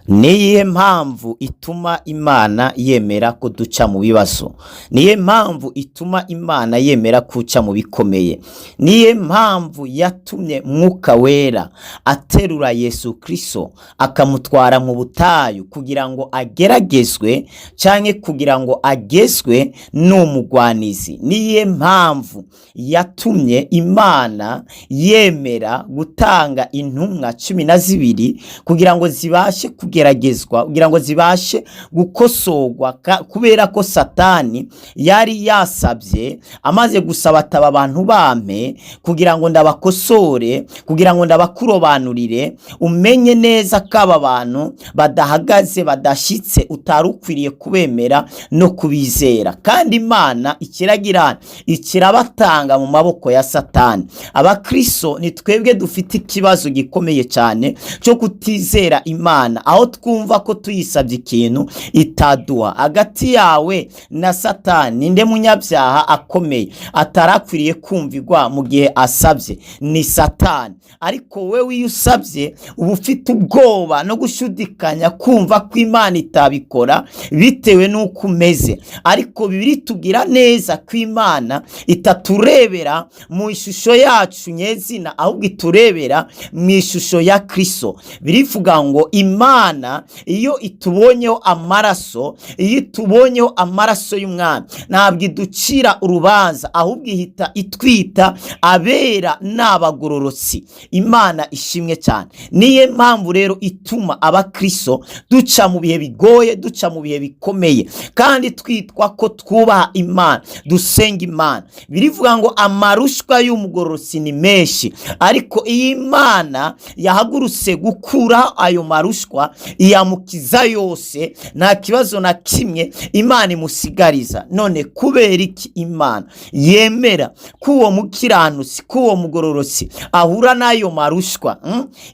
Niyihe mpamvu ituma Imana yemera ko duca mu bibazo? Niyihe mpamvu ituma Imana yemera kuca mu bikomeye? Niyihe mpamvu yatumye Mwuka Wera aterura Yesu Kristo akamutwara mu butayu kugira ngo ageragezwe canke kugira ngo agezwe n'umugwanizi? Niyihe mpamvu yatumye Imana yemera gutanga intumwa 12 kugira ngo zibashe kugeragezwa, kugira ngo zibashe gukosorwa, kubera ko Satani yari yasabye, amaze gusaba ataba abantu bampe kugira ngo ndabakosore, kugira ngo ndabakurobanurire, umenye neza ko aba bantu badahagaze, badashitse, utari ukwiriye kubemera no kubizera. Kandi Imana ikiragira ikirabatanga mu maboko ya Satani. Abakristo ni twebwe dufite ikibazo gikomeye cyane cyo kutizera Imana, aho twumva ko tuyisabye ikintu itaduha. Hagati yawe na Satani, ninde munyabyaha akomeye atarakwiriye kumvirwa mu gihe asabye? Ni Satani. Ariko wewe iyo usabye uba ufite ubwoba no gushidikanya, kumva ko Imana itabikora bitewe n'uko umeze. Ariko Bibiliya itubwira neza ko Imana itaturebera mu ishusho yacu nyezina, ahubwo iturebera mu ishusho ya Kristo. Birivuga ngo Imana iyo itubonyeho amaraso, iyo itubonyeho amaraso y'umwami, ntabwo iducira urubanza, ahubwo ihita itwita abera n'abagororotsi. Imana ishimwe cyane. Niyo mpamvu rero ituma abakristo duca mu bihe bigoye, duca mu bihe bikomeye, kandi twitwa ko twubaha Imana, dusenga Imana. Birivuga ngo amarushwa y'umugororotsi ni menshi, ariko iyo Imana yahagurutse gukura ayo marushwa, iyamukiza yose, nta kibazo na kimwe Imana imusigariza. None kubera iki Imana yemera ko uwo mukiranutsi, ko uwo mugororotsi ahura n'ayo marushwa,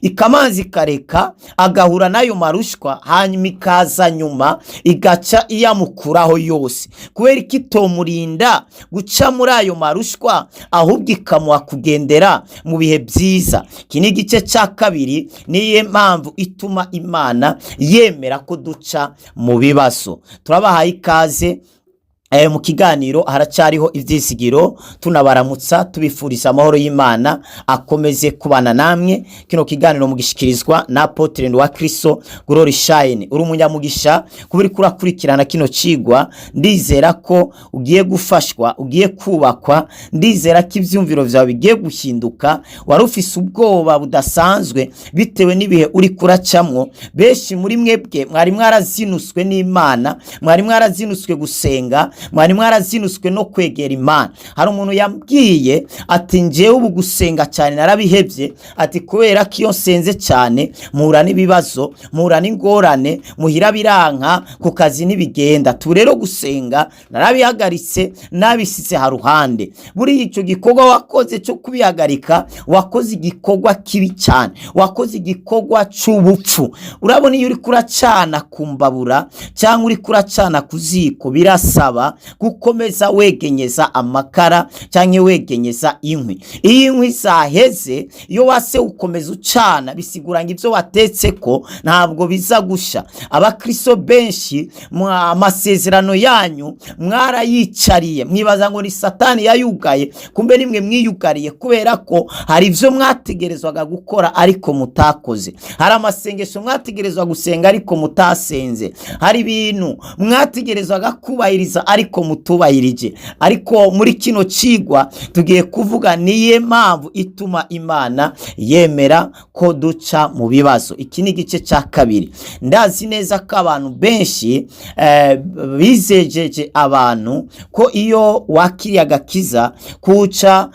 Ikamanza ikareka agahura n'ayo marushwa, hanyuma ikaza nyuma igaca iyamukuraho yose? Kubera iki itomurinda guca muri ayo marushwa, ahubwo ikamuha kugendera mu bihe byiza? Iki ni igice cya kabiri. Niyo mpamvu ituma Imana yemera ko duca mu bibazo. Turabahaye ikaze mu kiganiro Haracyariho Ibyizigiro, tunabaramutsa, tubifuriza amahoro y'Imana akomeze kubana namwe. Kino kiganiro mugishikirizwa na Apotre wa Kristo Glory Shine. Uri umunyamugisha kuba uriko urakurikirana kino cigwa. Ndizera ko ugiye gufashwa, ugiye kubakwa. Ndizera ko ivyumviro vyawe bigiye guhinduka. Wari ufise ubwoba budasanzwe bitewe n'ibihe uri kuracamwo. Benshi muri mwebwe mwari mwarazinuswe n'Imana, mwari mwarazinuswe gusenga, mwari mwarazinuswe no kwegera Imana. Hari umuntu yambwiye ati: "Njyewe ubu gusenga cyane narabihebye," ati "kubera ko iyo nsenze cyane mpura n'ibibazo, mpura n'ingorane, muhira biranka, ku kazi ntibigenda. Tu rero gusenga narabihagaritse, nabisize haruhande." Buriya icyo gikorwa wakoze cyo kubihagarika, wakoze igikorwa kibi cyane, wakoze igikorwa cy'ubupfu. Urabona, iyo uri kuracana ku mbabura cyangwa uri kuracana ku ziko, birasaba gukomeza wegenyeza amakara cyangwa wegenyeza inkwi. Iyo inkwi zaheze, iyo wase ukomeza ucana, bisigura ngo ibyo watetse ko ntabwo biza gusha. Abakristo benshi, amasezerano yanyu mwarayicariye, mwibaza ngo ni Satani yayugaye, kumbe nimwe mwiyugariye, kubera ko hari ibyo mwategerezwaga gukora ariko mutakoze, hari amasengesho mwategerezwa gusenga ariko mutasenze, hari ibintu mwategerezwaga kubahiriza ariko mutubahirije. Ariko muri kino cigwa tugiye kuvuga niye mpamvu ituma Imana yemera ko duca mu bibazo. Iki ni igice cya kabiri. Ndazi neza ko abantu benshi bizejeje abantu ko iyo wakiriye agakiza kuca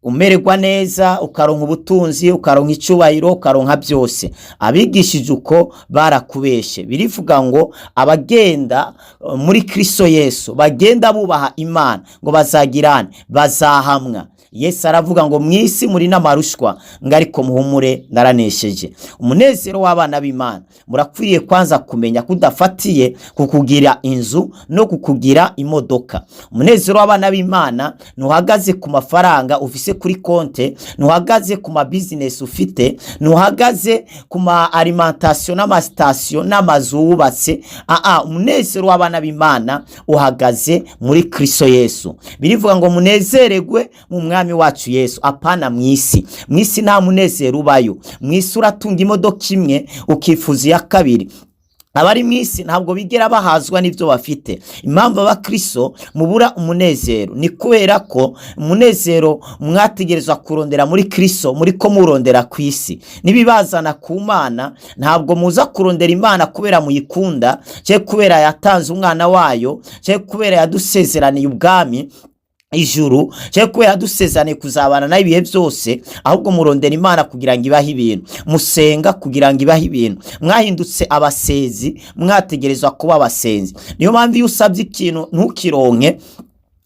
umererwa neza, ukaronka ubutunzi, ukaronka icubahiro, ukaronka byose. Abigishije uko barakubeshe. Birivuga ngo abagenda muri Kristo Yesu, bagenda bubaha Imana, ngo bazagirane, bazahamwa. Yesu aravuga ngo mw'isi muri n'amarushwa, ngo ariko muhumure, naranesheje. Umunezero w'abana b'Imana murakwiriye kwanza kumenya ko udafatiye kukugira inzu no kukugira imodoka. Umunezero w'abana b'Imana ntuhagaze ku mafaranga ufise kuri konte, ntuhagaze ku ma business ufite, ntuhagaze ku ma alimentation n'amasitasiyo n'amazu wubatse. Aa, umunezero w'abana b'Imana uhagaze muri Kristo Yesu. Birivuga ngo munezeregwe mu Mwami wacu Yesu, apana mw'isi. Mw'isi nta munezero ubayo. Mw'isi uratunga imodoka imwe ukifuza iya kabiri. Abari mu isi ntabwo bigera bahazwa n'ibyo bafite. Impamvu abakristo mubura umunezero ni kubera ko umunezero mwategerezwa kurondera muri Kristo muri ko murondera ku isi. Nibibazana ku Mana, ntabwo muza kurondera Imana kubera muyikunda, cyangwa kubera yatanze umwana wayo, cyangwa kubera yadusezeraniye ubwami ijuru, cyangwa kubera yadusezeraniye kuzabana nayo ibihe byose. Ahubwo murondera Imana kugira ngo ibahe ibintu, musenga kugira ngo ibahe ibintu. Mwahindutse abasezi, mwategerezwa kuba abasenzi. Niyo mpamvu iyo usabye ikintu ntukironke,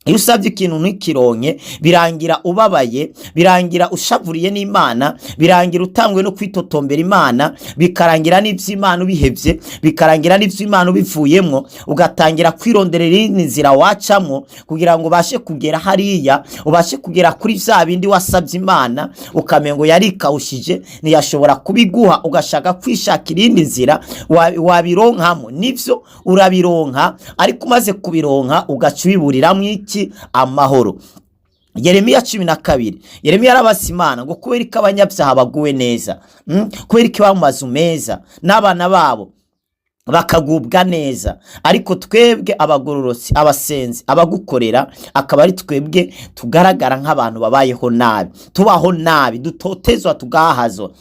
iyo usabye ikintu ntukironke, birangira ubabaye, birangira ushavuriye n'Imana, birangira utangwe no kwitotombera Imana, bikarangira n'iby'Imana ubihebye, bikarangira n'iby'Imana ubivuyemwo, ugatangira kwironderera iyindi nzira wacamwo kugira ngo ubashe kugera hariya, ubashe kugera kuri bya bindi wasabye Imana, ukamenya ngo yarikawushije, ntiyashobora kubiguha, ugashaka kwishakira iyindi nzira wabironkamo. Nibyo, urabironka, ariko umaze kubironka ugaca ubiburiramwo iki? Amahoro. Yeremiya 12, Yeremiya arabasa Imana ngo kubera ko abanyabyaha baguwe neza, Kubera ko baba mu mazu meza n'abana babo bakagubwa neza, ariko twebwe abagororotsi, abasenzi, abagukorera, akaba ari twebwe tugaragara nk'abantu babayeho nabi, tubaho nabi, dutotezwa, tugahazwa.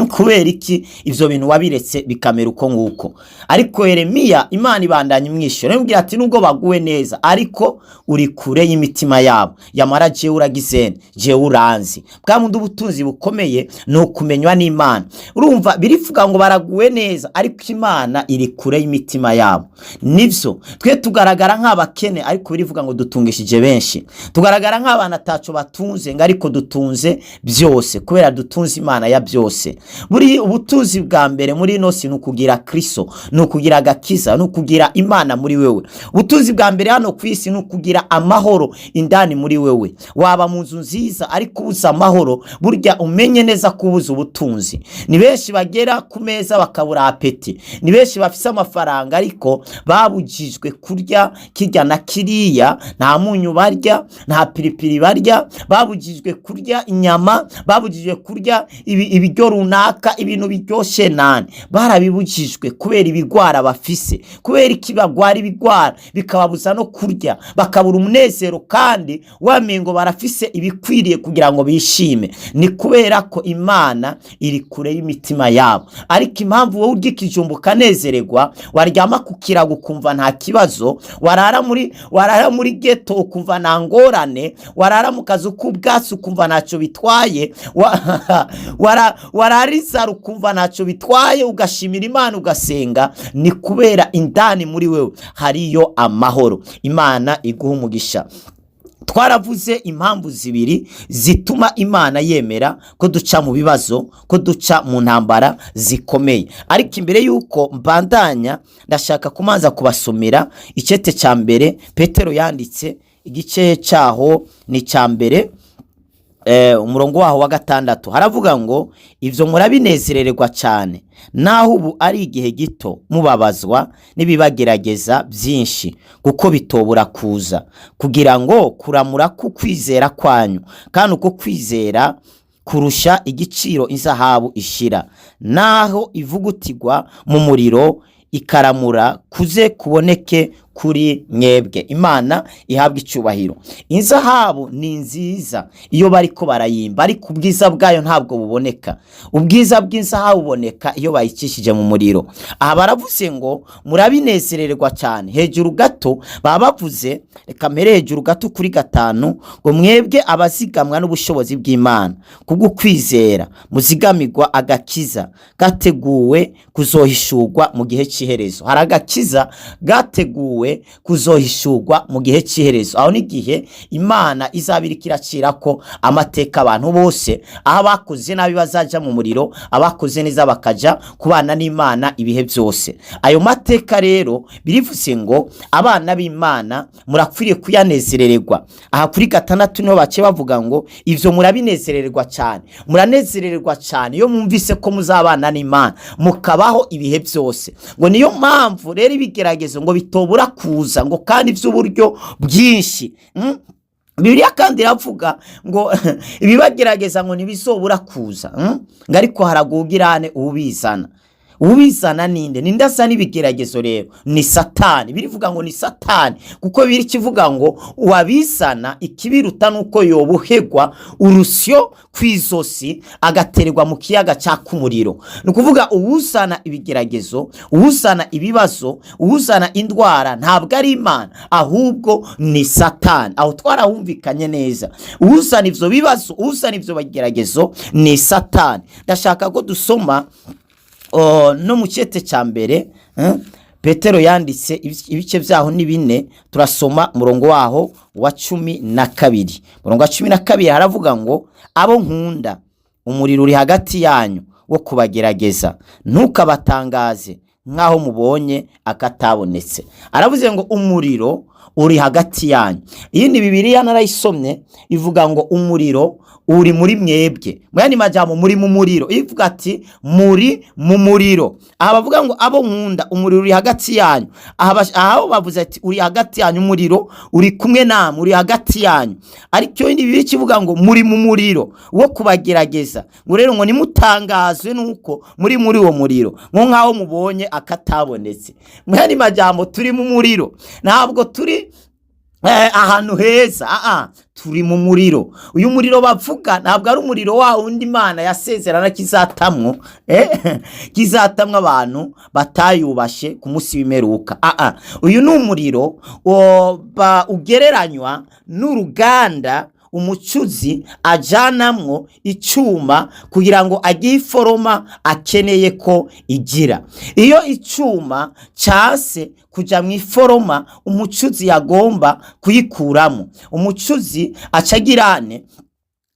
Kubera iki ivyo bintu wabiretse bikamera uko nguko? Ariko Yeremiya, Imana ibandanya imwishyura, imubwira ati nubwo baguwe neza, ariko uri kure y'imitima yabo, yamara jewe uragizene, jewe uranzi. Bwa bundi ubutunzi bukomeye ni ukumenywa n'Imana. Urumva birivuga ngo baraguwe neza, ariko Imana iri kure y'imitima yabo. Nivyo, twe tugaragara nk'abakene, ariko birivuga ngo dutungishije benshi. Tugaragara nk'abantu ataco batunze, ngo ariko dutunze byose kubera dutunze Imana ya byose. Buri ubutunzi bwa mbere muri ino si ni ukugira Kristo, ni ukugira agakiza, ni ukugira Imana muri wewe. Ubutunzi bwa mbere hano ku isi ni ukugira amahoro indani muri wewe. Waba mu nzu nziza ariko ubuze amahoro, burya umenye neza ko ubuze ubutunzi. Ni benshi bagera ku meza bakabura appétit. Ni benshi bafise amafaranga ariko babujijwe kurya kirya na kiriya, nta munyu barya, nta piripiri barya, babujijwe kurya inyama, babujijwe kurya ibiryo runaka, ibintu biryoshe nani barabibujijwe kubera ibigwara bafise. Kubera iki bagwara ibigwara bikababuza no kurya, bakabura umunezero, kandi wamengo barafise ibikwiriye kugira ngo bishime? Ni kubera ko Imana iri kure y'imitima yabo. Ariko impamvu wowe urya ikijumba ukanezererwa, waryama ku kirago ukumva nta kibazo, warara muri ghetto ukumva nta ngorane, warara mu kazu k'ubwatsi ukumva ntacyo bitwaye, warara inzara ukumva ntacyo bitwaye, ugashimira Imana, ugasenga, ni kubera indani muri wewe hariyo amahoro. Imana iguha umugisha. Twaravuze impamvu zibiri zituma Imana yemera ko duca mu bibazo, ko duca mu ntambara zikomeye. Ariko imbere y'uko mbandanya, ndashaka kumanza kubasomera icete cya mbere Petero yanditse, igice cyaho ni icya mbere, umurongo waho wa 6. Haravuga ngo ibyo murabinezererwa cyane, naho ubu ari igihe gito mubabazwa n'ibibagerageza byinshi, kuko bitobura kuza, kugira ngo kuramura kwizera kwanyu, kandi uko kwizera kurusha igiciro inzahabu ishira, naho ivugutirwa mu muriro ikaramura, kuze kuboneke kuri mwebwe. Imana ihabwa icyubahiro. Inzahabu ni nziza iyo bariko barayimba, ariko ubwiza bwayo ntabwo buboneka. Ubwiza bw'inzahabu buboneka iyo bayicishije mu muriro. Aha baravuze ngo murabinezererwa cyane. Hejuru gato baba bavuze, reka mpere hejuru gato kuri 5, ngo mwebwe abazigamwa n'ubushobozi bw'Imana kubwo kwizera, muzigamirwa agakiza gateguwe kuzohishurwa mu gihe cy'iherezo. cy'iherezo. Hari agakiza gateguwe kuzohishurwa mu gihe cy'iherezo. Aho n'igihe Imana izaba iriko iracira ko amateka abantu bose, aho abakoze nabi bazaja mu muriro, abakoze neza bakaja kubana n'Imana ibihe byose. Ayo mateka rero birivuze ngo abana b'Imana murakwiriye kuyanezerererwa. Aha kuri 6 niho bace bavuga ngo ivyo murabinezerererwa cyane, muranezerererwa cyane iyo mwumvise ko muzabana n'Imana mukabaho ibihe byose. Ngo niyo mpamvu rero ibigeragezo ngo bitobura kuza, ngo kandi by'uburyo bwinshi. Bibiliya kandi iravuga ngo ibibagerageza ngo ntibizobura kuza, Ngo ariko haragugirane uwubizana. Uwubizana ninde? Ninde asa n'ibigeragezo rero? Ni Satani. Birivuga ngo ni Satani, kuko biri kivuga ngo uwabizana ikibiruta nuko yoboherwa urusyo ku izosi agaterwa mu kiyaga cyaka umuriro. Ni ukuvuga uwuzana ibigeragezo, uwuzana ibibazo, uwuzana indwara ntabwo ari Imana, ahubwo ni Satani. Aho twarahumvikanye neza. Uwuzana ivyo bibazo, uwuzana ivyo bageragezo ni Satani. Ndashaka ko dusoma no mu cyete cya mbere, Petero yanditse, ibice byaho ni 4. Turasoma umurongo waho wa 12. Umurongo wa 12 haravuga ngo: abo nkunda, umuriro uri hagati yanyu wo kubagerageza, ntukabatangaze nk'aho mubonye akatabonetse. Aravuze ngo umuriro uri hagati yanyu. Iyi ni Bibiliya narayisomye, ivuga ngo umuriro uri muri mwebwe. Mu yandi majambo, muri mu muriro. Ivuga ati muri mu muriro. Aha bavuga ngo abo nkunda, umuriro uri hagati yanyu. Aha bavuze ati uri hagati yanyu, umuriro uri kumwe namwe, uri hagati yanyu. Ariko iyo Bibiliya ikivuga ngo muri mu muriro wo kubagerageza, ngo rero ngo nimutangazwe nuko muri muri uwo muriro, ngo nk'aho mubonye akatabonetse. Mu yandi majambo, turi mu muriro, ntabwo turi ahantu heza. Turi mu muriro. Uyu muriro bavuga ntabwo ari umuriro wa wundi Imana yasezerana kizatamwo, kizatamwo abantu batayubashe ku munsi w'imperuka. Uyu ni umuriro ugereranywa n'uruganda umucuzi ajanamwo icyuma kugira ngo agire iforoma akeneye ko igira. Iyo icyuma cyase kuja mu iforoma umucuzi yagomba kuyikuramo, umucuzi aca agirane,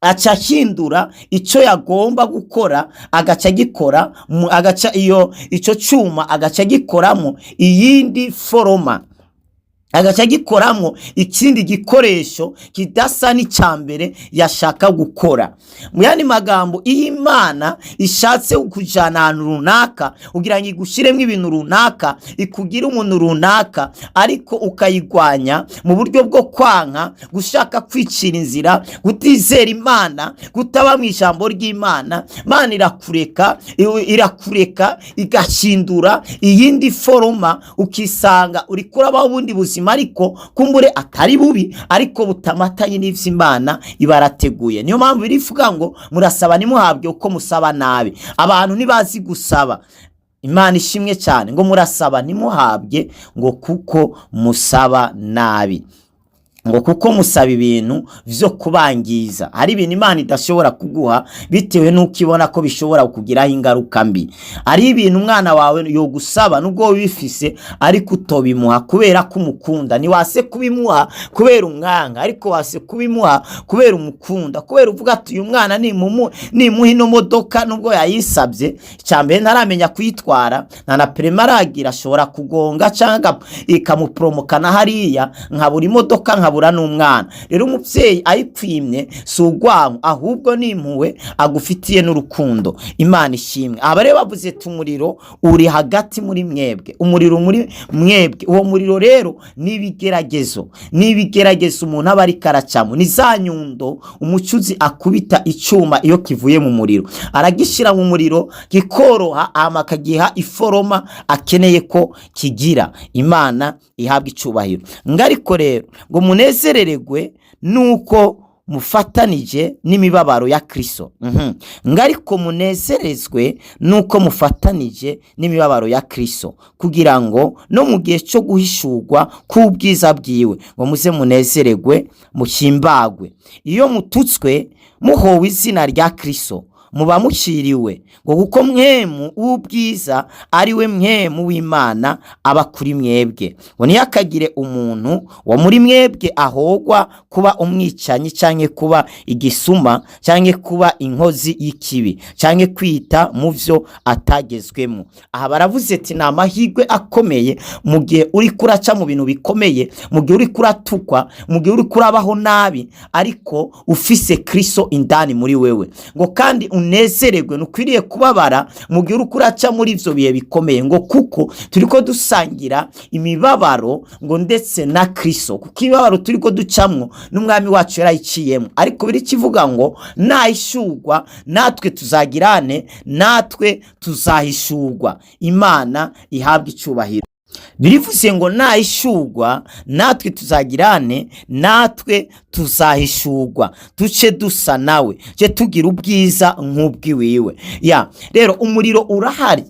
aca ahindura icyo yagomba gukora, agaca agikora agaca iyo icyo cyuma agaca agikoramo iyindi foroma, agaca agikoramo ikindi gikoresho kidasa n'icya mbere yashaka gukora. Mu yandi magambo, iyo Imana ishatse kujyana ahantu runaka kugira ngo igushyiremo ibintu runaka, ikugire umuntu runaka, ariko ukayigwanya mu buryo bwo kwanka, gushaka kwicira inzira, kutizera Imana, kutaba mu ijambo ry'Imana, Imana irakureka, irakureka igahindura iyindi foroma, ukisanga uri kurabaho ubundi buzima, ariko kumbure atari bubi, ariko butamatanye n'ivyo Imana ibarateguye. Niyo mpamvu birivuga ngo murasaba ntimuhabwe uko musaba nabi. Abantu ntibazi gusaba. Imana ishimwe cyane. Ngo murasaba ntimuhabwe, ngo kuko musaba nabi, ngo kuko musaba ibintu vyo kubangiza. Hari ibintu Imana idashobora kuguha bitewe n'uko ibona ko bishobora kukugiraho ingaruka mbi. Hari ibintu umwana wawe yogusaba nubwo wibifise, ariko utobimuha kubera ko umukunda. Ntiwase kubimuha kubera umwanga, ariko wase kubimuha kubera umukunda, kubera uvuga ati uyu mwana nimuha ino modoka, nubwo yayisabye, icya mbere ntaramenya kuyitwara, nta na permis aragira, ashobora kugonga cyangwa ikamuporomokana hariya, nkabura imodoka, nkabura n'umwana. Rero umubyeyi ayikwimye si urwango, ahubwo ni impuhwe agufitiye n'urukundo. Imana ishimwe. Aba rero bavuze ati umuriro uri hagati muri mwebwe, umuriro muri mwebwe. Uwo muriro rero ni ibigeragezo, ni ibigeragezo umuntu aba ariko aracamo. Ni za nyundo umucuzi akubita icyuma iyo kivuye mu muriro, aragishyira mu muriro kikoroha, hama akagiha iforoma akeneye ko kigira. Imana ihabwa icubahiro. Ngo ariko rero ngo munezerererwe nuko mufatanije n'imibabaro ya Kristo. Ngo ariko munezerezwe nuko mufatanije n'imibabaro ya Kristo, kugira ngo no mu gihe cyo guhishurwa k'ubwiza bwiwe ngo muze munezererwe muhimbagwe. Iyo mututswe muhowe izina rya Kristo, Muba muciriwe, ngo kuko Mpwemu w'ubwiza ari we Mpwemu w'Imana aba kuri mwebwe. Ngo ntiyakagire umuntu wo muri mwebwe ahogwa kuba umwicanyi, canke kuba igisuma, canke kuba inkozi y'ikibi, canke kwita mu vyo atagezwemo. Aha baravuze ati ni amahirwe akomeye mu gihe uri kuraca mu bintu bikomeye, mu gihe uri kuratukwa, mu gihe uri kurabaho nabi, ariko ufise Kristo indani muri wewe. Ngo kandi unezererwe, ntukwiriye kubabara mu gihe uri kuraca muri ivyo bihe bikomeye, ngo kuko turiko dusangira imibabaro ngo ndetse na Kristo, kuko imibabaro turiko ducamwo n'umwami wacu yarayiciyemo. Ariko biri kivuga ngo nahishurwa natwe tuzagirane, natwe tuzahishurwa. Imana ihabwa icubahiro. Birivuze ngo nahishurwa natwe tuzagirane, natwe tuzahishurwa, duce dusa nawe, ce tugira ubwiza nk'ubwiwiwe. Ya rero umuriro urahari.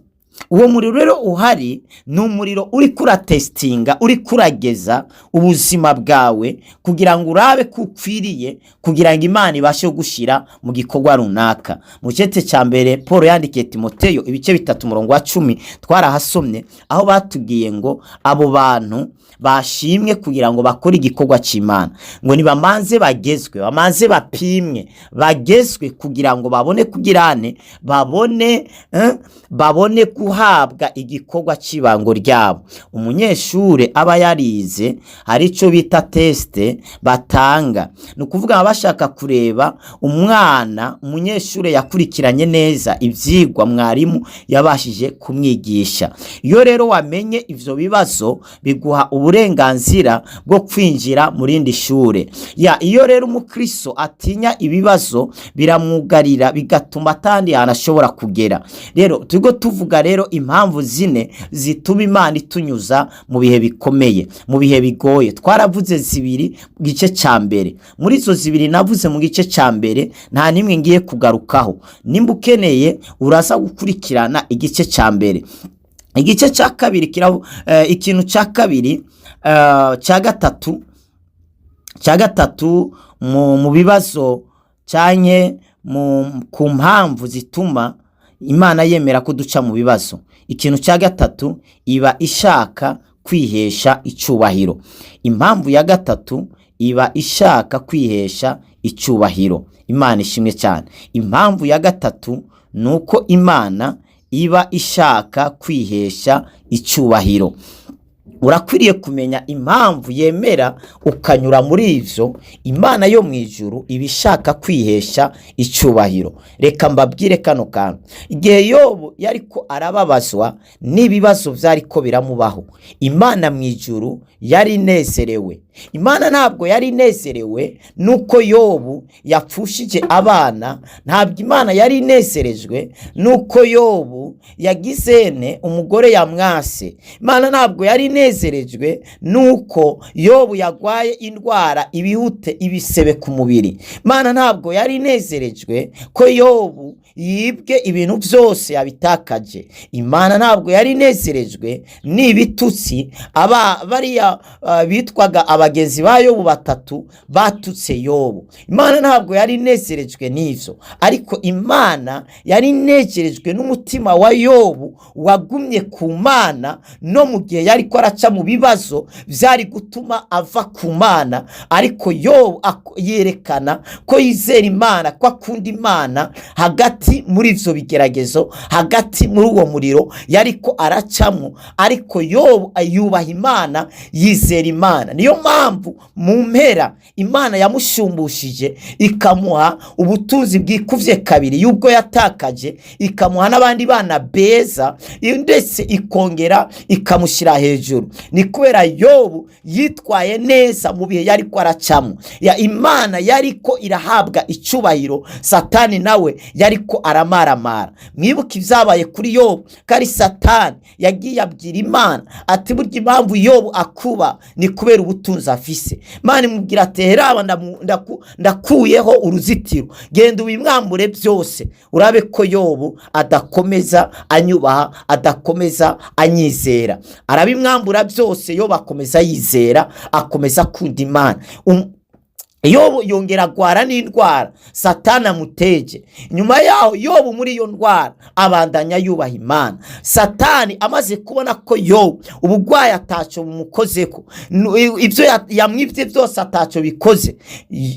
Uwo muriro rero uhari ni umuriro uri kuratesitinga, uri kurageza ubuzima bwawe kugira ngo urabe ko ukwiriye, kugira ngo Imana ibashe gushyira mu gikorwa runaka. Mu gice cya mbere Paul yandikiye Timoteyo, ibice 3 umurongo wa 10, twarahasomye aho batubwiye ngo abo bantu bashimwe kugira ngo bakore igikorwa cy'Imana, ngo nibamanze bagezwe, bamanze bapimwe, bagezwe kugira ngo babone kugirane, babone guhabwa igikorwa cy'ibango ryabo. Umunyeshure aba yarize, hari icyo bita test batanga, ni ukuvuga baba bashaka kureba umwana umunyeshure yakurikiranye neza ivyigwa mwarimu yabashije kumwigisha. Iyo rero wamenye ivyo bibazo, biguha uburenganzira bwo kwinjira mu rindi shure. Ya iyo rero umukristo atinya ibibazo, biramwugarira, bigatuma atandi hantu ashobora kugera. Rero turiko tuvuga rero impamvu zine zituma Imana itunyuza mu bihe bikomeye, mu bihe bigoye. Twaravuze zibiri mu gice ca mbere. Muri izo zibiri navuze mu gice ca mbere, nta nimwe ngiye kugarukaho. Nimba ukeneye uraza gukurikirana igice ca mbere. Igice ca kabiri ikintu ca kabiri, ca gatatu, ca gatatu mu bibazo canke ku mpamvu zituma Imana yemera ko duca mu bibazo. Ikintu cya gatatu, iba ishaka kwihesha icubahiro. Impamvu ya gatatu, iba ishaka kwihesha icubahiro. Imana ishimwe cyane. Impamvu ya gatatu ni uko Imana iba ishaka kwihesha icubahiro. Urakwiriye kumenya impamvu yemera ukanyura muri ivyo. Imana yo mu ijuru iba ishaka kwihesha icubahiro. Reka mbabwire kano kantu: igihe Yobu yariko arababazwa n'ibibazo vyariko biramubaho, Imana mu ijuru yari inezerewe. Imana ntabwo yari inezerewe nuko Yobu yapfushije abana, ntabwo Imana yari inezerejwe nuko Yobu yagizene umugore yamwase. Imana ntabwo yari inezerejwe nuko Yobu yagwaye indwara, ibihute, ibisebe ku mubiri. Imana ntabwo yari inezerejwe ko Yobu yibwe ibintu byose yabitakaje. Imana ntabwo yari inezerejwe n'ibitutsi aba bariya bitwaga abagenzi ba Yobu batatu batutse Yobu. Imana ntabwo yari inezerejwe n'ivyo, ariko Imana yari inezerejwe n'umutima wa Yobu wagumye ku Mana no mu gihe yari ko araca mu bibazo vyari gutuma ava ku Mana. Ariko Yobu yerekana ko yizera Imana, ko akunda Imana hagati muri ivyo bigeragezo, hagati muri uwo muriro yariko aracamwo. Ariko Yobu yubaha Imana, yizera Imana. Niyo mpamvu mu mpera Imana yamusumbushije, ikamuha ubutunzi bwikuvye kabiri y'ubwo yatakaje, ikamuha n'abandi bana beza, ndetse ikongera ikamushyira hejuru. Ni kubera Yobu yitwaye neza mu bihe yariko aracamo. Ya Imana yariko irahabwa icubahiro, Satani nawe yariko aramaramara. Mwibuke ibyabaye kuri Yobu, ko ari Satani yagiye abwira Imana ati burya impamvu Yobu akuba ni kubera ubutunzi afise. Imana imubwira ati heraba ndakuyeho uruzitiro, genda ubimwambure byose, urabe ko Yobu adakomeza anyubaha, adakomeza anyizera. Arabimwambura byose, Yobu akomeza yizera, akomeza akunda Imana. Yobu yongera agwara n'indwara Satani amuteje. Nyuma yaho Yobu muri iyo ndwara abandanya yubaha Imana. Satani amaze kubona ko Yobu ubugwayi ataco bumukozeko, ibyo yamwibye byose ataco bikoze,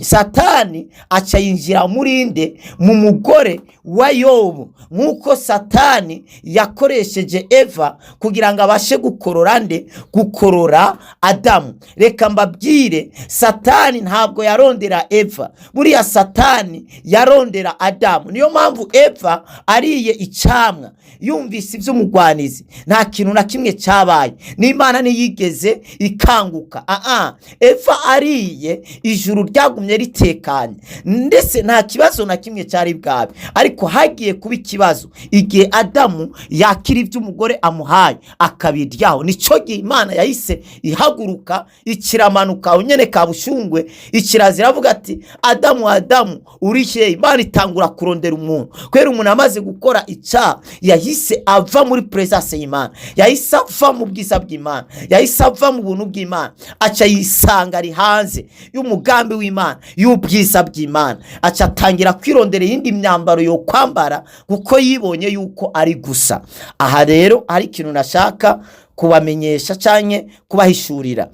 Satani aca yinjira muri nde? Mu mugore wa Yobu. Nk'uko Satani yakoresheje Eva kugira ngo abashe gukorora nde? Gukorora Adamu. Reka mbabwire, Satani ntabwo yarondera Eva, buriya Satani yarondera Adamu. Niyo mpamvu Eva ariye icamwa, yumvise iby'umugwanizi, nta kintu na kimwe cyabaye, n'Imana ntiyigeze ikanguka. Aa, Eva ariye, ijuru ryagumye ritekanye, ndetse nta kibazo na kimwe cyari bwabe. Ariko hagiye kuba ikibazo igihe Adamu yakira iby'umugore amuhaye akabiryaho. Nicyo gihe Imana yahise ihaguruka, ikiramanuka aho nyene kabushungwe, ikirazira avuga ati: "Adamu, Adamu, uri he?" Imana itangura kurondera umuntu, kubera umuntu amaze gukora icyaha yahise ava muri présence y'Imana, yahise ava mu bwiza bw'Imana, yahise ava mu buntu bw'Imana, aca yisanga ari hanze y'umugambi w'Imana, y'ubwiza bw'Imana. Aca atangira kwirondera iyindi myambaro yo kwambara, kuko yibonye yuko ari gusa. Aha rero hari ikintu nashaka kubamenyesha canke kubahishurira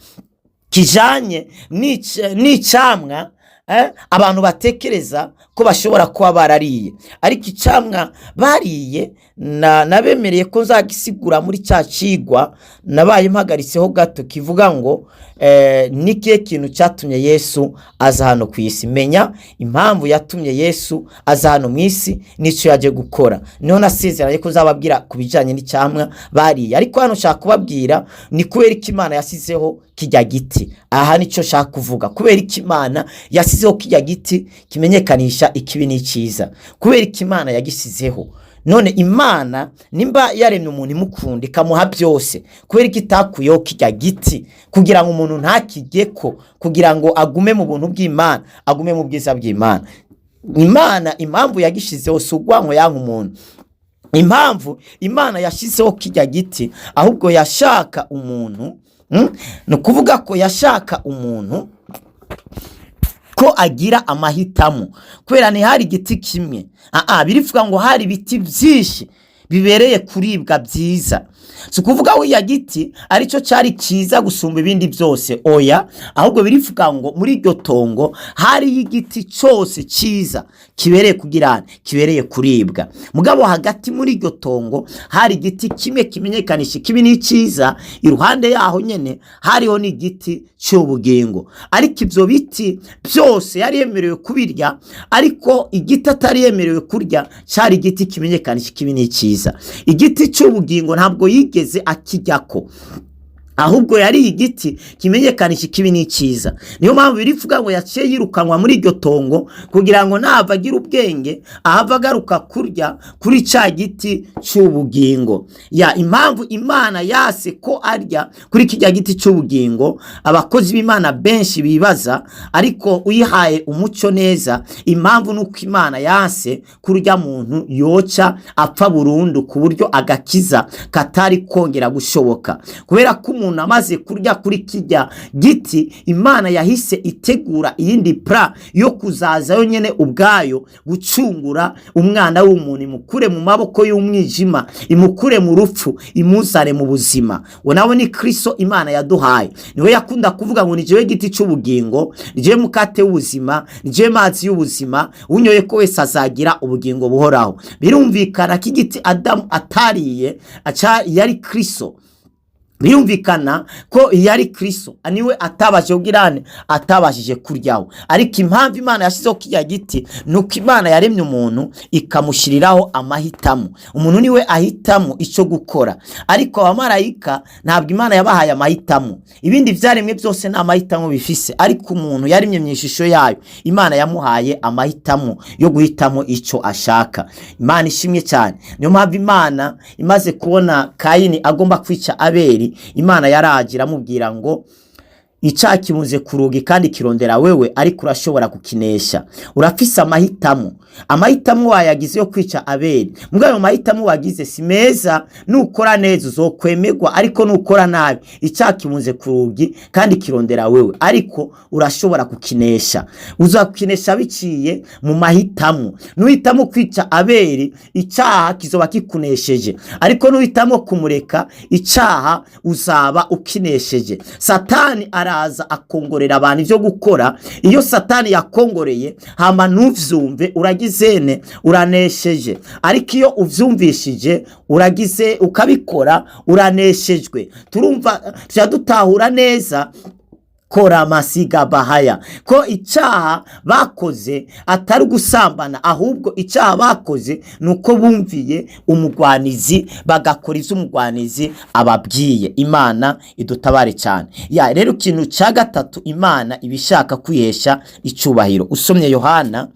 kijanye n'icamwa abantu batekereza ko bashobora kuba barariye. Ariko icamwa bariye nabemereye ko nzagisigura muri cya cigwa nabaye mpagaritseho gato, kivuga ngo ni ikihe kintu cyatumye Yesu aza hano ku isi? Menya impamvu yatumye Yesu aza hano mu isi n'icyo yaje gukora. Niho nasezeranye ko nzababwira ku bijyanye n'icyamwa bariye. Ariko hano nshaka kubabwira ni kubera ko Imana yasizeho kijya giti. Aha nicyo nshaka kuvuga: kubera ko Imana yasizeho kijya giti kimenyekanisha ikibi n'icyiza, kubera ko Imana yagisizeho? None Imana nimba yaremye umuntu, imukunda, ikamuha byose, kubera ko itakuyeho kijya giti kugira ngo umuntu ntakijyeko, kugira ngo agume mu buntu bw'Imana, agume mu bwiza bw'Imana? Imana impamvu yagishizeho si urwango yanka umuntu. Impamvu Imana yashyizeho kijya giti, ahubwo yashaka umuntu, ni ukuvuga ko yashaka umuntu ko agira amahitamo, kubera ntihari igiti kimwe. Birivuga ngo hari ibiti byinshi bibereye kuribwa byiza. Si ukuvuga w'iya giti aricyo cyari cyiza gusumba ibindi byose, oya. Ahubwo birivuga ngo muri iryo tongo hariyo igiti cyose cyiza kibereye kugira kibereye kuribwa. Mugabo hagati muri iryo tongo hari igiti kimwe kimenyekanisha ikibi n'icyiza. Iruhande yaho nyene hariho n'igiti cy'ubugingo. Ariko ibyo biti byose yari yemerewe kubirya, ariko igiti atari yemerewe kurya cyari igiti kimenyekanisha ikibi n'icyiza. Igiti cy'ubugingo ntabwo yigeze akijyako, ahubwo yari igiti kimenyekanisha ikibi n'icyiza. Niyo mpamvu birivuga ngo yaciye yirukanwa muri iryo tongo, kugira ngo nava agira ubwenge ahava agaruka kurya kuri cya giti cy'ubugingo. Ya impamvu Imana yase ko arya kuri kijya giti cy'ubugingo, abakozi b'Imana benshi bibaza, ariko uyihaye umucyo neza, impamvu ni uko Imana yase kurya muntu yoca apfa burundu, ku buryo agakiza katari kongera gushoboka. Kubera ko umuntu amaze kurya kuri kijya giti, Imana yahise itegura iyindi plan yo kuzaza yonyine ubwayo gucungura umwana w'umuntu, imukure mu maboko y'umwijima, imukure mu rupfu, imuzane mu buzima. Uwo nawe ni Kristo Imana yaduhaye. Niwe yakunda kuvuga ngo: "Ni jewe giti cy'ubugingo, ni jewe mukate w'ubuzima, ni jewe mazi y'ubuzima, unyoye ko wese azagira ubugingo buhoraho." Birumvikana ko igiti Adamu atariye aca yari Kristo. Birumvikana ko yari Kristo, niwe atabashije kugirane, atabashije kuryaho. Ariko impamvu Imana yashyizeho kiriya giti ni uko Imana yaremye umuntu ikamushyiriraho amahitamo. Umuntu niwe ahitamo icyo gukora, ariko abamarayika ntabwo Imana yabahaye amahitamo. Ibindi byaremwe byose ni amahitamo bifise, ariko umuntu yaremye mu ishusho yayo, Imana yamuhaye amahitamo yo guhitamo icyo ashaka. Imana ishimwe cyane. Niyo mpamvu Imana imaze kubona Kayini agomba kwica Abeli, Imana yaraje iramubwira ngo: "Icyaha kibuze ku rugi kandi kirondera wewe, ariko urashobora kukinesha, urafise amahitamo." Amahitamo wayagize yo kwica Abeli, mbwa ayo mahitamo wagize si meza. Nukora neza uzokwemerwa, ariko nukora nabi icyaha kibunze ku rugi kandi kirondera wewe, ariko urashobora kukinesha. Uzakinesha biciye mu mahitamo. Nuhitamo kwica Abeli, icyaha kizoba kikunesheje, ariko nuhitamo kumureka, icyaha uzaba ukinesheje. Satani araza akongorera abantu ibyo gukora. Iyo Satani yakongoreye hama ntuvyumve, uragizene? Uranesheje. Ariko iyo uvyumvishije, uragize ukabikora, uraneshejwe. Turumva tuja dutahura neza kora masiga bahaya ko icyaha bakoze atari gusambana, ahubwo icyaha bakoze ni uko bumviye umugwanizi, bagakora ivyo umugwanizi ababwiye. Imana idutabare cyane. Ya rero, ikintu cya gatatu, Imana iba ishaka kwihesha icubahiro. Usomye Yohana,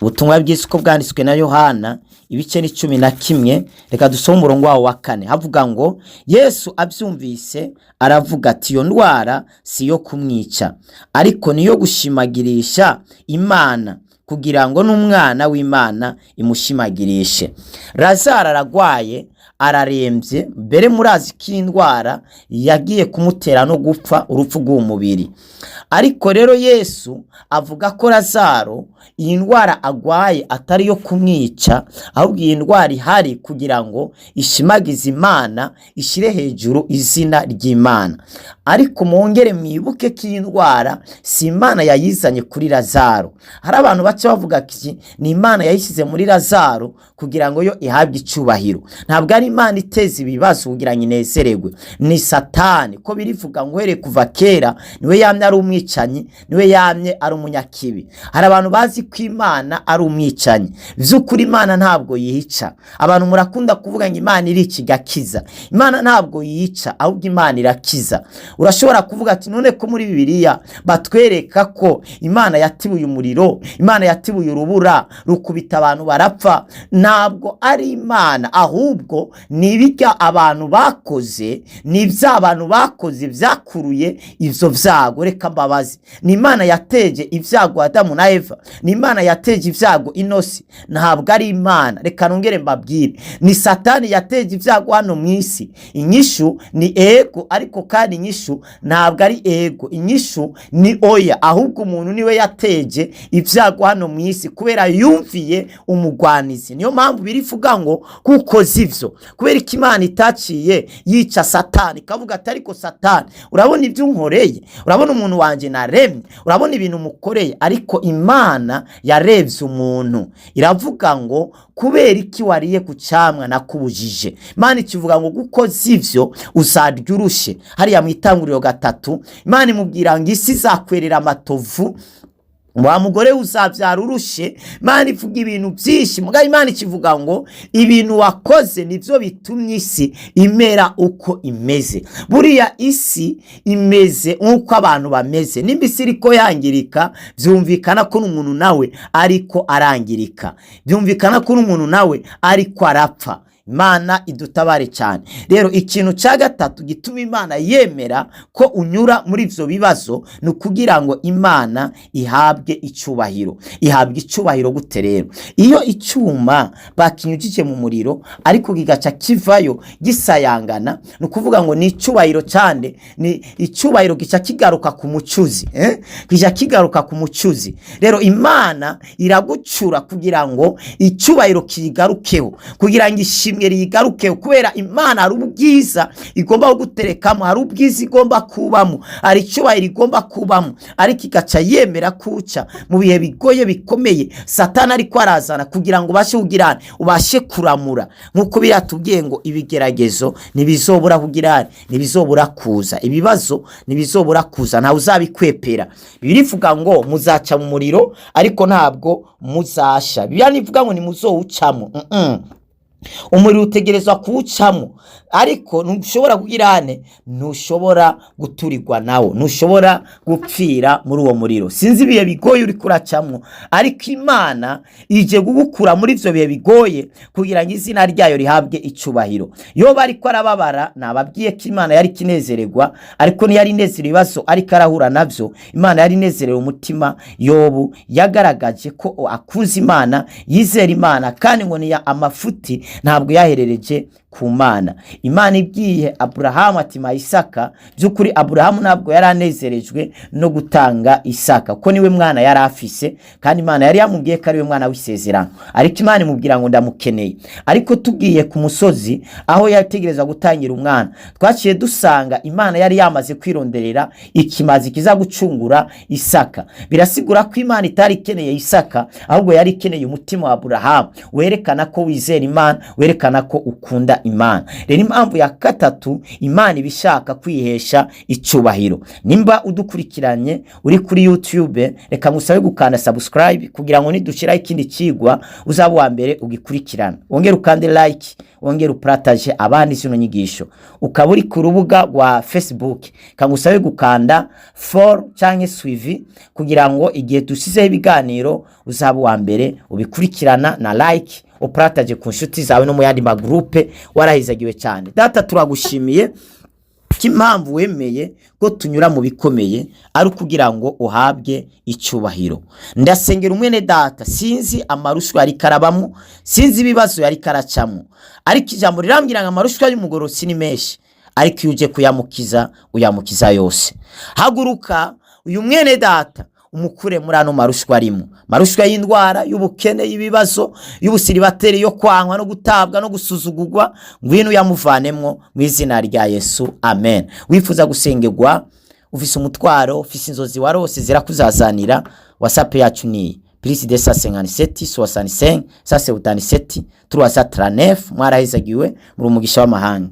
ubutumwa bwiza uko bwanditswe na Yohana, ibice ni 11, reka dusome umurongo wawo wa 4. Havuga ngo: "Yesu abyumvise aravuga ati: 'Iyo ndwara si iyo kumwica, ariko niyo gushimagirisha Imana, kugira ngo n'umwana w'Imana imushimagirishe.'" Lazaro aragwaye, ararembye. Mbere murazi ko iyi ndwara yagiye kumutera no gupfa urupfu rw'umubiri. Ariko rero Yesu avuga ko Lazaro iyi ndwara agwaye atari iyo kumwica, ahubwo iyi ndwara ihari kugira ngo ishimagize Imana, ishyire hejuru izina ry'Imana. Ariko mwongere mwibuke ko iyi ndwara si Imana yayizanye kuri Lazaro. Hari abantu baca bavuga ati ni Imana yayishyize muri Lazaro kugira ngo yo ihabwe icubahiro. Ntabwo ari Imana iteza ibibazo kugira ngo inezererwe, ni Satani. Ko birivuga ngo uhereye kuva kera niwe yamye ari umwicanyi, niwe yamye ari umunyakibi. Hari abantu bazi ko Imana ari umwicanyi. By'ukuri Imana ntabwo yica. Abantu murakunda kuvuga ngo Imana irica igakiza. Imana ntabwo yica, ahubwo Imana irakiza. Urashobora kuvuga ati: "None ko muri Bibiliya batwereka ko Imana yatibuye umuriro, Imana yatibuye urubura rukubita abantu barapfa?" Ntabwo ari Imana, ahubwo ni ibijya abantu bakoze, ni ibya abantu bakoze byakuruye ivyo vyago. Reka mbabazi: ni Imana yateje ibyago Adamu na Eva? Ni Imana yateje ibyago inosi? Ntabwo ari Imana. Reka nongere mbabwire: ni Satani yateje ibyago hano mu isi? Inyishu ni ego, ariko kandi inyishu ntabwo ari ego, inyishu ni oya. Ahubwo umuntu niwe yateje ibyago hano mu isi kubera yumviye umugwanizi. Niyo mpamvu birivuga ngo kukoze ivyo. Kubera ko Imana itaciye yica Satani, ikavuga ati: "Ariko Satani, urabona ibyo unkoreye? Urabona umuntu wanjye naremye? Urabona ibintu mukoreye?" Ariko Imana yarebye umuntu, iravuga ngo: "Kubera iki wariye ku cyamwa nakubujije?" Imana ikivuga ngo: "Gukoze ivyo uzarya urushe." Hariya mu Itanguriro 3, Imana imubwira ngo: "Isi izakwerera amatovu, wa mugore uzabyara urushe." Imana ivuga ibintu byinshi, mugabo Imana ikivuga ngo: "Ibintu wakoze nibyo bitumye isi imera uko imeze." Buriya isi imeze nk'uko abantu bameze. Nimba isi iriko yangirika, byumvikana ko n'umuntu nawe ariko arangirika, byumvikana ko n'umuntu nawe ariko arapfa. Imana idutabare cyane. Rero ikintu cya gatatu gituma Imana yemera ko unyura muri ibyo bibazo ni ukugira ngo Imana ihabwe icyubahiro. Ihabwa icyubahiro gute rero? Iyo icyuma bakinyujije mu muriro ariko kigaca kivayo gisayangana, ni ukuvuga ngo ni icyubahiro cyane, ni icyubahiro gica kigaruka ku mucuzi, eh? Gica kigaruka ku mucuzi. Rero Imana iragucura kugira ngo icyubahiro kiyigarukeho, kugira ngo ishimwe riyigarukeho, kubera Imana hari ubwiza igomba kuguterekamo, hari ubwiza igomba kubamo, hari icyubahiro igomba kubamo. Ariko igaca yemera kuca mu bihe bigoye bikomeye Satani ariko arazana kugira ngo ubashe kugirana, ubashe kuramura, nk'uko biratubwiye ngo ibigeragezo ntibizobura kugirana, ntibizobura kuza, ibibazo ntibizobura kuza, ntawe uzabikwepera. Birivuga ngo muzaca mu muriro ariko ntabwo muzasha. Bibiliya ntivuga ngo nimuzowucamo. Umuriro utegerezwa kuwucamo, ariko ntushobora kugira ane, ntushobora guturirwa nawo, ntushobora gupfira muri uwo muriro. Sinzi ibihe bigoye uri kuracamwo, ariko Imana ije kugukura muri ivyo bihe bigoye kugira ngo izina ryayo rihabwe icubahiro. Yoba ariko arababara, nababwiye ko Imana yari kinezererwa, ariko ntiyari inezerewe ibibazo ariko arahura navyo. Imana yari inezerewe umutima Yobu yagaragaje ko akuze Imana, yizera Imana, kandi ngo niya amafuti ntabwo yaherereje ku Mana. Imana ibwiye Aburahamu ati ma Isaka, by'ukuri Aburahamu ntabwo yari anezerejwe no gutanga Isaka kuko niwe mwana yari afise, kandi Imana yari yamubwiye ko ariwe mwana w'isezerano, ariko Imana imubwira ngo ndamukeneye. Ariko tugiye ku musozi aho yategereza gutangira umwana, twaciye dusanga Imana yari yamaze kwironderera ikimazi kiza gucungura Isaka. Birasigura ko Imana itari ikeneye Isaka, ahubwo yari ikeneye umutima wa Aburahamu werekana ko wizera Imana, werekana ko ukunda Imana. Rero impamvu ya gatatu, Imana iba ishaka kwihesha icubahiro. Nimba udukurikiranye uri kuri YouTube, reka ngusabe gukanda subscribe kugira ngo nidushiraho ikindi cigwa uzaba uwa mbere ugikurikirana. Wongere ukande like, wongere upartage abandi zino nyigisho. Ukaba uri ku rubuga rwa Facebook, kangusabe gukanda follow canke suivi kugira ngo igihe dusizeho ibiganiro uzaba uwa mbere ubikurikirana, na like, upartage ku nshuti zawe no mu yandi magroupe. Warahizagiwe cyane. Data, turagushimiye ko impamvu wemeye ko tunyura mu bikomeye ari ukugira ngo uhabwe icyubahiro. Ndasengera umwene data, sinzi amarushwa yari karabamo, sinzi ibibazo yari karacamo, ariko ijambo rirambwira ngo amarushwa y'umugororotsi ni menshi, ariko iyo uje kuyamukiza uyamukiza yose. Haguruka uyu mwene data umukure muri ano marushwa arimo, marushwa y'indwara, y'ubukene, y'ibibazo, y'ubusiribateri, yo kwankwa no gutabwa no gusuzugurwa. Ngwino uyamuvanemwo mu izina rya Yesu, amen. Wifuza gusengerwa, ufise umutwaro, ufise inzozi warose zirakuzazanira, WhatsApp yacu ni +257 65 177 339. Mwarahezagiwe, muri umugisha w'amahanga.